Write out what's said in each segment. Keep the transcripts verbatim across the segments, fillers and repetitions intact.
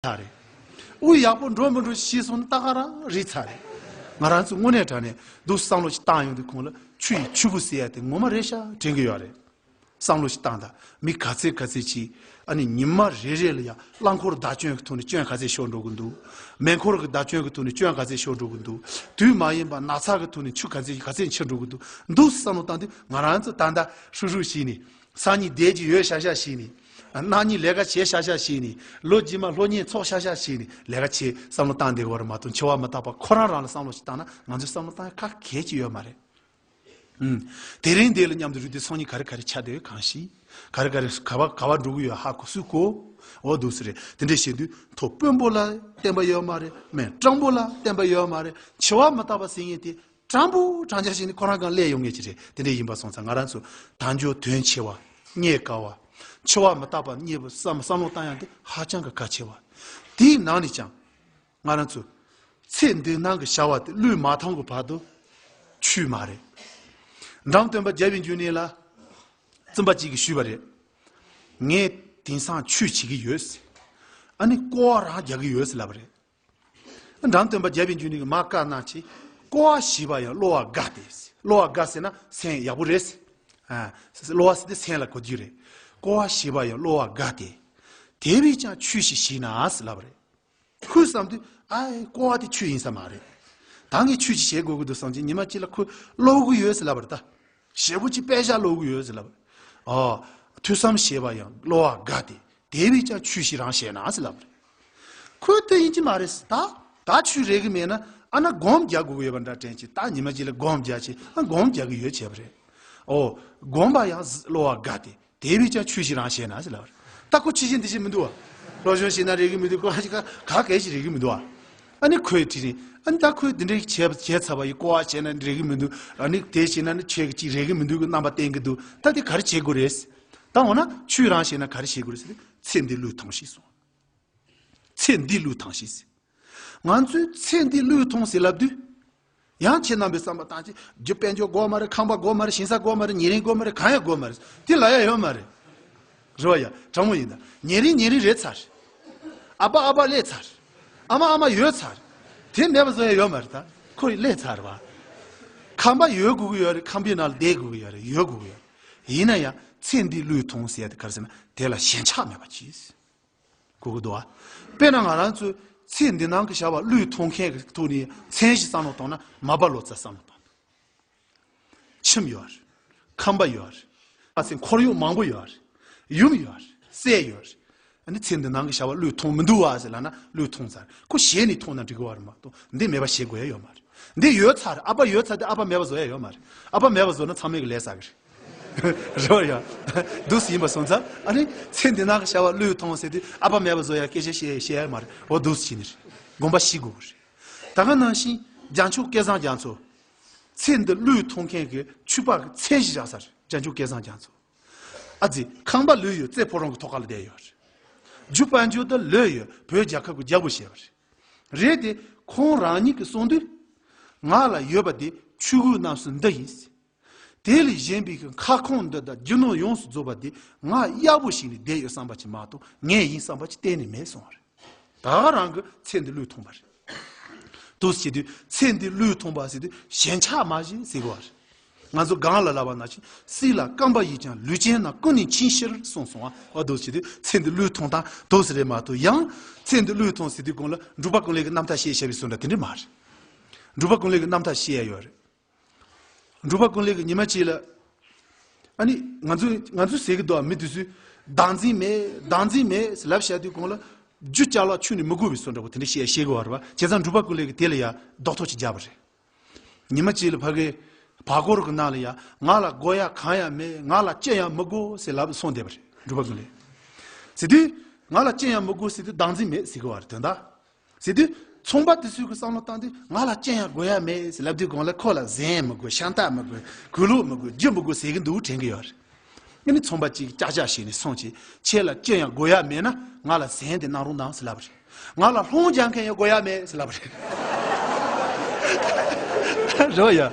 ཚར་རེད། དབུགས་ཡག་པོ་འགྲོ་མི་འགྲོ་ཤེས་སོང་ན་ད་ག་རང་རིག་ཚར་རེད། ང་རང་ཚོ་དངོས་གནས་དྲང་གནས་འདུག་བསམ་བློ་ཞིག་བཏང་ཡོང་དུས་ཁོང་ལ་ཆུ་ཡི་ཆུ་བུར་ཟེར་ཡ་དེ་ངོ་མ་རེད་ཤག་དྲན་གྱི་ཡོད་རེད། བསམ་བློ་ཞིག་བཏང་དང་། མི་ག་ཚད་ག་ཚད་ཅིག་ཨ་ནི་ཉི་མ་རེ་རེ་ལ་ཡང་རླངས་འཁོར་བདག་སྐྱོན་གྱི་ཐོག་ནས་སྐྱོན་ག་ཚད་ཤོར་འགྲོ་གི་འདུག་མེ་འཁོར་གྱི་བདག་སྐྱོན་གྱི་ཐོག་ནས་སྐྱོན་ག་ཚད་ཤོར་འགྲོ་གི་འདུག་དུས་མ་ཡིན་པ་ན་ཚ་གི་ཐོག་ནས་ཆུ་ག་ཚད་ག་ཚད་འཆི་འགྲོ་གི་འདུག་འདུག་བསམ་བློ་བཏང་དུས་ང་རང་ཚོ་ད་ལྟ་ཧྲུག་ཧྲུག་བྱས་ནས། སང་ཉིན་བསྡད་ཀྱི་ཡོད་ཤག་ཤག་བྱས་ནས། གནངས་ཉིན་ལས་ཀ་བྱེད་ཤག་ཤག་བྱས་ནས། ལོ་རྗེས་མ་སློབ་གཉེར་ཚོགས་ཤག་ཤག་བྱས་ནས་ལས་ཀ་བྱེད་བསམ་བློ་བཏང་བསྡད་དགོས་པ་རེད་མ་གཏོགས་འཆི་བ་མི་རྟག་པ་ཁོ་རང་རང་ལ་བསམ་བློ་ཞིག་བཏང་ན་ང་ཚོས་བསམ་བློ་བཏང་ཡ་ག་གལ་ཅིག་ཡོད་མ་རེད། ཨུམ། དེ་རིང་འདི་ལ་མཉམ་དུ་རུབ་དུས་སང་ཉིན་ག་རེ་ག་རེ་ཆགས་བསྡད་ཡོད་གང་ཤེས། ག་རེ་ག་རེ་ག་བ་ག་བ་འགྲོ་གི་ཡོད་ཧ་གོ་སུས་གོ། འོ་འདུག་སེ་རེད། དེ་འདྲས་བཤད་དུས་ཐོག་དཔོན་པོ་ལ་བསྟན་པ་ཡོད་མ་རེད། མི་སྤྲང་པོ་ལ་བསྟན་པ་ཡོད་མ་རེད། འཆི་བ་མི་རྟག་པ་ཟེར་མཁན་དེ་སྤྲང་པོ་སྤྲང་རྐྱང་བྱས་ནས་ཁོ་རང་སྒང་སླེབས་ཡོང་མཁན་ཅིག་རེད། དེ་འདྲས་ཡིན་པ་སོང་ཙང་ང་རང་ཚོ་དལ་འབྱོར་དོན་ཆེ་བ། རྙེད་དཀའ་བ། འཆི་བ་མི་རྟག་པ་རྙེད་པ་བསམ་བསམ་བློ་བཏང་ཡག་དེ་ཧ་ཅང་གི་གལ་ཆེ་བ། དེའི་ནང་ནས་ཀྱང་། ང་རང་ཚོ། ཚེ་འདི་སྣང་གི་བྱ་བ་དེ་བློས་མ་ཐོངས་གི་བར་དུ། ཆོས་མ་རེད། འབྲོམ་སྟོན་པ་རྒྱལ་བའི་འབྱུང་གནས་ལ། བཙུན་པ་གཅིག་གིས་ཞུས་པ་རེད། ངས་དེང་སང་ཆོས་བྱེད་ཀྱི་ཡོད། ཨ་ནི་སྐོར་བ་རང་རྒྱག་གི་ཡོད་ལབ་པ་རེད། འབྲོམ་སྟོན་པ་རྒྱལ་བའི་འབྱུང་གནས་ཀྱིས་མར་བཀའ་གནང་བྱས། སྐོར་བ་ཞེས་པ་ཡང་གློ་བ་དགའ་སྟེ། གློ་བ་དགའ་ཟེར་ན་སེམས་ཡག་པོ་རེད། ཨ། གློ་བ་ཟེར་དེ་སེམས་ལ་གོ་རྒྱུ་རེད། སྐོར་བ་ཞེས་པ་ཡང་གློ་བ་དགའ་སྟེ། དེ་བས་ཀྱང་ཆོས་ཤིག་བྱས་ན་ལབ་པ་རེད། ཁོས་བསམ་དུས་ཨའི་སྐོར་བ་དེ་ཆོས་ཡིན་ས་མ་རེད། ད་ངས་ཆོས་ཅིག་བྱེད་དགོས་ཀྱི་འདུག་བསམ་གྱིན་ཉི་མ་གཅིག་ལ་ཁོས་ཀློག་གི་ཡོད་ཟེར་ལབ་པ་རེད་ད། ཞེ་པོ་ཅིག་དཔེ་ཆ་ཀློག་གི་ཡོད་ཟེར་ལབ་པ་རེད། ཨོ། ཐོས་བསམ་བྱས་པ་ཡང་གློ་བ་དགའ་སྟེ། དེ་བས་ཀྱང་ཆོས་ཤིག་རང་བྱས་ན་ཟེར་ལབ་པ་རེད། ཁོས་དེ་ཡིན་གྱི་མ་རེད་ཟེར་ད། ད་ཆོས་རེག་གི་མེད་ན་ཨ་ན་སྒོམ་རྒྱག་དགོས་ཀྱི་ཡོད་པ་འདྲ་དྲན་གྱི་ད་ཉི་མ་གཅིག་ལ་སྒོམ་རྒྱག་ཅིག་ཨ་སྒོམ་རྒྱག་གི་ཡོད་བྱས་པ་རེད། ཨོ། སྒོམ་པ་ཡང་གློ་བ་དགའ་སྟེ། དེ་བས་ཀྱང་ཆོས་ཤིག་རང་བྱས་ན་ཟེར་ལབ་པ་རེད། ད་ཁོ་ཕྱི་བཞིན་འདི་བཞིན་མི་འདུག་བ། སློབ་སྦྱོང་བྱས་ན་རེག་གི་མི་འདུག་ཁོ་ཧ་ཅང་ག་གེ་ཞིག་རེག་གི་མི་འདུག་བ། ཨ་ནི་ཁོས་དྲིས་རིང་ཨ་ནི་ད་ཁོས་འདི་འདྲའི་བྱས་བྱས་ཚར་བ་ཡི་སྐོར་བ་བྱས་ན་རེག་གི་མི་འདུག་ཨ་ནི་དེ་བྱས་ན་ནི་ཁྱེད་ཀྱིས་ཅིག་རེག་གི་མི་འདུག་གི་རྣམ་པ་བསྟན་གི་འདུག་ད་དེ་ག་རེ་བྱེད་དགོས་རེད། ད་འོ་ན་ཆོས་རང་བྱས་ན་ག་རེ་བྱེད་དགོས་རེད་ཟེར་ཏེ་ཚེ་འདི་བློས་ཐོངས་ཤིག་གསུངས། ཚེ་འདི་བློས་ཐོངས་ཤིག་ཟེར། ང་ཚོས་ཚེ་འདི་བློས་ཐོངས་ཟེར་ལབ་དུས། ཡང་ཁྱེད་རྣམ་པས་བསམ་པ་བཏང་ཅིག་རྒྱུ་དཔལ་འབྱོར་དགོས་མ་རེད། ཁང་པ་དགོས་མ་རེད། ཞིང་ས་དགོས་མ་རེད། ཉེ་རིང་དགོས་མ་རེད། གང་ཡང་དགོས་མ་རེད། དེ་ལབ་ཡ་ཡོད་མ་རེད། རེད་བ་ཡ། དྲང་མོ་ཡིན་ད། ཉེ་རིང་ཉེ་རིང་རེད་ཚར། ཨ་ཕ་ཨ་ཕ་སླེབས་ཚར། ཨ་མ་ཨ་མ་ཡོད་ཚར། དེ་མེད་པ་བཟོ་ཡ་ཡོད་མ་རེད་ད། ཁོ་སླེབས་ཚར་བ། ཁང་པ་ཡོད་དགོས་ཀྱི་ཡོད་རེད། ཁང་པའི་ནང་ལ་བསྡད་དགོས་ཀྱི་ཡོད་རེད། ཡོད་དགོས་ཀྱི་ཡོད་རེད། ཡིན་ན་ཡང་ཚེ་འདི་བློས་ཐོངས་ཟེར་ཡ་དེ་ག་རེ་ཟེར་ན་དེ་ལ་ཞེན་ཆགས་མེད་པ་གྱིས། གོ་གི་འདུག་ཨ། དཔེར་ན་ང་རང་ཚོས་ཚེ་འདི་སྣང་གི་བྱ་བ་བློས་ཐོངས་མཁན་གྱི་ཐོག་ནས་མཚན་ཞིག་བསམ་བློ་བཏང་ན་མ་པ་ལོ་ཙཱ་བསམ་བློ་བཏང་འདུག་ཁྱིམ་ཡོད་རེད། ཁང་པ་ཡོད་རེད། ཨ་ཚེ་འཁོར་གཡོག་མང་པོ་ཡོད་རེད། ཡུམ་ཡོད་རེད། སྲས་ཡོད་རེད། ཨ་ནི་ཚེ་འདི་སྣང་གི་བྱ་བ་བློས་ཐོངས་མི་འདུག་བ་ཟེར་ལབ་ན་བློས་ཐོངས་ཚར། ཁོ་ཞེད་ནས་ཐོངས་ན་འགྲིག་གི་བ་རེད་མ་གཏོགས་འདི་མེད་པ་བྱེད་དགོས་ཡ་ཡོད་མ་རེད། འདི་ཡོད་ཚར། ཨ་ཕ་ཡོད་ཚར་དེ་ཨ་ཕ་མེད་པ་བཟོ་ཡ་ཡོད་མ་རེད། ཨ་ཕ་མེད་པ་བཟོ་ན་ཚང་མས་གི་ལས་བསགས་གི་རེད། རོ་ཡ། འདུག་སེ་ཡིན་པ་སོང་ཙང་ཨ་ནི་ཚེ་འདི་སྣང་གི་བྱ་བ་བློས་ཐོངས་ཟེར་དུས་ཨ་ཕ་མེད་པ་བཟོ་ཡ་སྐད་ཆ་བཤད་བཤད་ཡ་མ་རེད། འོ་འདུག་སེ་བྱས་ནི་རེད། དགོངས་པ་བཞེས་དགོས་གི་རེད། ད་ག་ནང་བཞིན་རྒྱལ་མཆོག་སྐལ་བཟང་རྒྱ་མཚོ། ཚེ་འདི་བློས་ཐོངས་མཁན་གྱི་ཆོས་པ་གི་མཚན་ཞིག་བཞག་ས་རེད། རྒྱལ་མཆོག་སྐལ་བཟང་རྒྱ་མཚོ། ཨ་ཙི་ཁང་པ་ལོས་ཡོད། རྩེ་ཕོ་བྲང་གི་ཐོག་ཁ་ལ་བསྡད་ཡོད་རེད། རྒྱུ་དཔལ་འབྱོར་དེ་ལོས་ཡོད། བོད་རྒྱལ་ཁབ་ཀྱི་རྒྱལ་པོ་བྱས་པ་རེད། རེད་དེ་ཁོང་རང་ཉིད་ཀྱིས་གསུངས་དུས། ང་ལ་ཡོད་པ་དེ་ཆོས་གོས་རྣམ་གསུམ་འདི་ཡིན། དེ་ལས་གཞན་པའི་ཁ་སྐོང་འདི་དག་རྒྱུ་ནོར་ཡོངས་སུ་རྫོགས་པ་དེ་ང་གཡར་པོ་ཞིག་ནས་བསྡད་ཡོད་བསམ་པ་ཅིག་མ་གཏོགས་ངའི་ཡིན་བསམ་པ་ཅིག་གཏན་ནས་མེད་གསུངས་པ་རེད། ད་ག་རང་གི་ཚེ་འདི་བློས་ཐོངས་པ་རེད། འདུག་སེ་བྱེད་དུས་ཚེ་འདི་བློས་ཐོངས་པ་ཟེར་དུས་ཞེན་ཆགས་མ་བྱེད་ཟེར་གི་བ་རེད། ང་ཚོ་གང་ལ་ལབ་པ་ན་ཅི། སྲིད་ལ་རྐང་པ་ཡིས་ཀྱང་ལུས་ཅན་རྣམས་ཀུན་ནས་འཆིང་ཕྱིར་གསུངས་སོང་བ། འོ་འདུག་སེ་བྱེད་དུས་ཚེ་འདི་བློས་ཐོངས་སྟངས་འདུག་སེ་རེད་མ་གཏོགས་ཡང་ཚེ་འདི་བློས་ཐོངས་ཟེར་དུས་གོང་ལ་འབྲུག་པ་ཀུན་ལེགས་ཀྱི་རྣམ་ཐར་བཤད་བཤད་པའི་བཟོ་འདྲ་དེ་འདྲ་མ་རེད། འབྲུག་པ་ཀུན་ལེགས་ཀྱི་རྣམ་ཐར་བཤད་ཡ་ཡོད་རེད། འབྲུག་པ་ཀུན་ལེགས་ཀྱིས་ཉི་མ་གཅིག་ལ། ཨ་ནི་ང་ཚོས་ང་ཚོས་ཟེར་གི་འདུག་ཨ། མི་དེ་ཚོས་བདག་འཛིན་མེད་བདག་འཛིན་མེད་ཟེར་ལབ་བཤད་དུས་གོང་ལ་རྒྱུ་ཅ་ལག་ཁྱོན་ནས་མི་དགོས་པའི་བཟོ་འདྲ་པོ་དེ་འདྲ་བཤད་བཤད་གི་བ་རེད་བ། བྱས་ཙང་འབྲུག་པ་ཀུན་ལེགས་ཀྱིས་དེ་ལ་ཡ་རྡོག་ཐོ་ཅིག་བརྒྱབ་པ་རེད། ཉི་མ་གཅིག་ལ་ཕ་གིའི་བར་སྐོར་གྱི་ནང་ལ་ཡ་ང་ལ་དགོས་ཡ་གང་ཡང་མེད། ང་ལ་ཅི་ཡང་མི་དགོས་ཟེར་ལབ་སོང་བསྡད་པ་རེད་འབྲུག་པ་ཀུན་ལེགས། ཟེར་དུས་ང་ལ་ཅི་ཡང་མི་དགོས་ཟེར་དུས་བདག་འཛིན་མེད་ཟེར་གི་བ་རེད་དོན་དག་ཟེར་དུས། ཚོང་པ་དེ་ཚོས་ཀྱི་བསམ་བློ་བཏང་དུས་ང་ལ་ཅི་ཡང་དགོས་ཡ་མེད་ཟེར་ལབ་དུས་གོང་ལ་ཁོ་ལ་གཟན་མི་དགོས། ཤ་སྟག་མི་དགོས། གོས་ལོག་མི་དགོས། རྒྱུ་མི་དགོས་ཟེར་གི་འདུག་དྲན་གི་ཡོད་རེད། ཨ་ནི་ཚོང་པ་གཅིག་ཀྱག་ཀྱག་བྱས་ནས་སོང་ཅིག་ཁྱེད་ལ་ཅི་ཡང་དགོས་ཡ་མེད་ན་ང་ལ་གཟན་དེ་གནང་རོགས་གནང་ཟེར་ལབ་པ་རེད། ང་ལ་སློང་རྒྱག་མཁན་ཡང་དགོས་ཡ་མེད་ཟེར་ལབ་པ་རེད། རེད་བ་ཡ།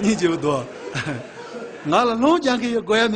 སྙིང་རྗེ་པོ་འདུག་ང་ལ་སློང་རྒྱག་མཁན་ཡང་དགོས་ཡ་མེད།